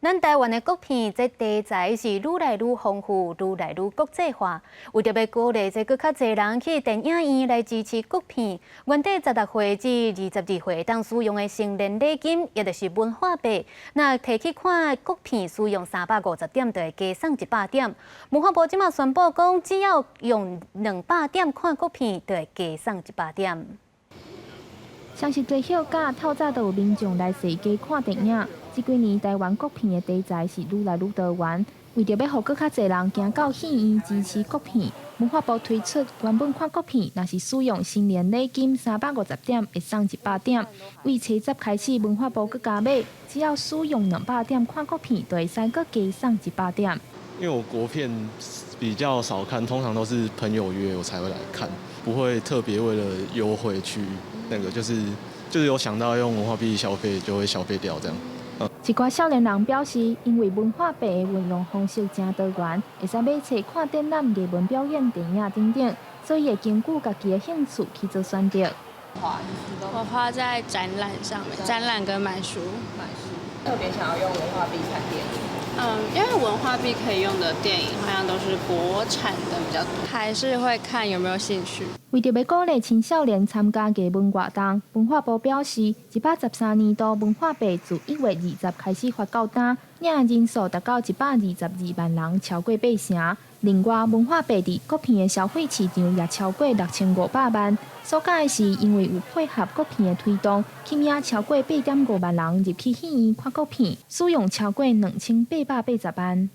咱台灣的國片這題材是愈來愈豐富，愈來愈國際化。為著欲鼓勵這閣較濟人去電影院來支持國片，原底16歲至22歲會當使用的成年禮金，也就是文化幣，若提去看國片使用350點，就會加送100點。文化部這馬宣布講，只要用200點看國片，就會加送一百點。雙十節休假，透早就有民眾來踅街看電影。這幾年台灣國片的題材是愈來愈多元，為著欲予閣較濟人行到戲院支持國片，文化部推出原本看國片，若是使用成年禮金350點，會送一百點。對初十開始，文化部閣加碼，只要使用兩百點看國片，就會使閣加送一百點。因為我國片比較少看，通常都是朋友約我才會來看，不會特別為了優惠去那個，就是有想到用文化幣消費就會消費掉這樣。一寡少年人表示，因為文化幣的運用方式誠多元，會使買冊、看展覽、藝文表演、電影等等，所以會根據家己的興趣去做選擇。我花在展覽上面，展覽跟買書。買書，特別想要用文化幣看電影。嗯，因為文化幣可以用的電影好像都是國產的比較多，還是會看有沒有興趣。為著欲鼓勵青少年參加藝文活動，文化部表示，113年度文化幣自1月20開始發到今，領人數達到122萬人，超過八成。另外，文化幣佇國片的消費市場也超過6500萬。所講的是，因為有配合國片的推動，吸引超過8.5萬人入去戲院看國片，使用超過2880萬。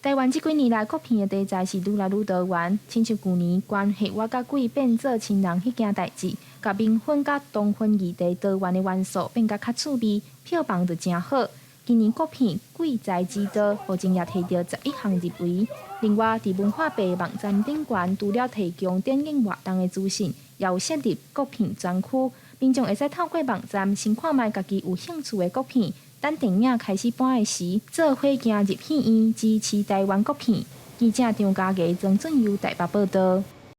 台灣這幾年來國片的題材是愈來愈多元，親像舊年關係我佮鬼變做親人彼件代誌，共冥婚佮同婚議題多元的元素變甲較趣味，票房就誠好。今年國片《鬼才之刀》目前也提著11項入圍。另外，佇文化部網站頂懸，除了提供電影活動的資訊，也有設立國片專區，民眾會使透過網站先看覓家己有興趣的國片，等電影開始播的時，做伙行入戲院支持台灣國片。記者張嘉儀、曾俊佑台北報導。